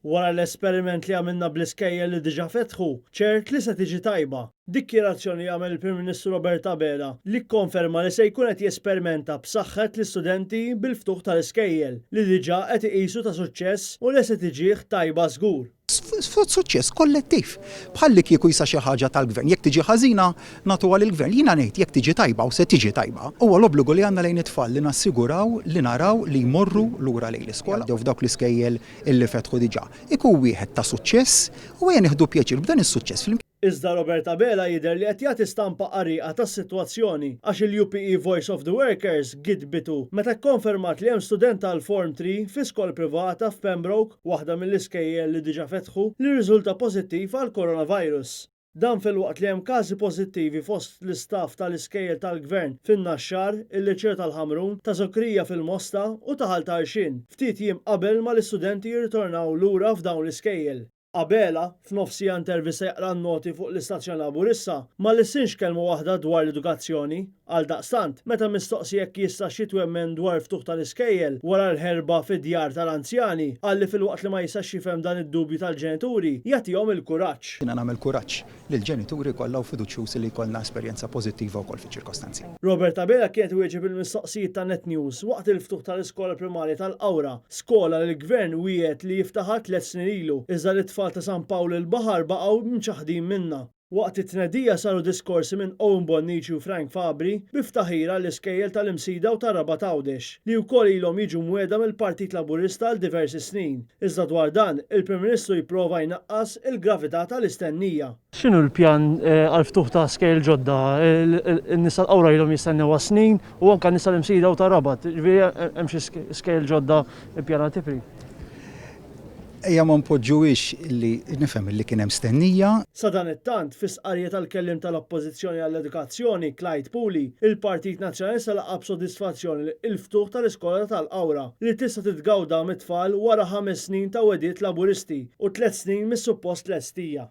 Wara l-esperiment li għamilna bl-iskejjel li diġà fetħu, ċert li se tiġi tajba. Dikjarazzjoni li għamel il-Prim Ministru Robert Abela li kkonferma li se jkun qed jespermenta b'saħħet l-istudenti bil-ftuħ tal-iskejjel, li diġà qed iqisu ta' suċċess u li se tiġih tajba żgur. Suċċess kollettiv. Bħallikieku jisa xi ħaġa tal-gvern. Jekk tiġi ħażina, nagħtuha lill-gvern. Jiena ngħid jekk tiġi tajba u se tiġi tajba, huwa l-obbligu li għandna lejn it-tfal li nassiguraw li naraw li jmorru lura lejn l-iskola jew f'dawk l-iskejjel illi fetħu diġà. Ikun wieħed ta' suċċess u ejja nieħdu pjaċir b'dan is-suċċess flimkien. Iżda Robert Abela jidher li qed jagħti stampa qarrieqa tas-sitwazzjoni għax il-UPE Voice of the Workers gidbitu meta kkonfermat li hemm student tal-Form Three fi skola privata f'Pembroke, waħda mill-iskejjel li diġà fetħu, li rriżulta pożittiv għall-coronavirus. Dan filwaqt li hemm każi pożittivi fost l-istaff tal-iskejjel tal-Gvern fin-Naxxar, il-Liċeo tal-Ħamrun, ta' Żokrija fil-Mosta u ta' Ħal Tarxien, ftit jiem qabel ma l-istudenti jirritornaw lura f'dawn l-iskejjel. Abela, f'nofs siegħa intervista jaqra n-noti fuq l-istazzjon Laburista, ma lissinx kelma waħda dwar l-edukazzjoni. Għaldaqstant, meta mistoqsi jekk jistax jitwemmen dwar ftuħ tal-iskejjel wara l-ħerba fid-djar tal-anzjani, qal li filwaqt li ma jistax jifhem dan id-dubju tal-ġenituri, jagħtihom il-kuraġġ. Jiena nagħmel kuraġġ lill-ġenituri kollha u fiduċjuż li jkollna esperjenza pożittiva wkoll fiċ-ċirkostanzi. Robert Abela kien qed iwieġeb il-mistoqsijiet ta' Net News waqt il-ftuħ tal-iskola primarja tal-Qawra, skola li l-Gvern wiegħed li jiftaħha tlett snin ilu, iżda li t-tfal ta' San Pawl il-Baħar baqgħu mċaħħdin minnha. Waqt it-tnedija saru diskorsi minn Owen Bonnici u Frank Fabri bi ftaħir għall-iskejjel tal-Imsida u tar-Rabat Għawdex, li wkoll ilhom jiġu mwiegħda mill-Partit Laburista għal diversi snin. Iżda dwar dan, il-Prim Ministru jipprova jnaqqas il-gravità tal-istennija. X'inhu l-pjan għall-ftuħ ta' skejjel ġodda? In-nies tal-Qawra ilhom jistennew għas-snin u anke n-nies tal-Imsida u tar-Rabat. Jiġifieri hemm xi skejjel ġodda ppjanati fi? Ejja ma npoġġuhiex li nifhem li kien hemm stennija. Sadanittant, fi stqarrija tal-Kelliem tal-Oppożizzjoni għall-Edukazzjoni, Clyde Puli, il-Partit Nazzjonalista laqa' b'sodisfazzjon il-ftuħ tal-iskola tal-Qawra, li tista' titgawda mit-tfal wara ħames snin ta' wegħdiet Laburisti u tlett snin mis-suppost tlestija.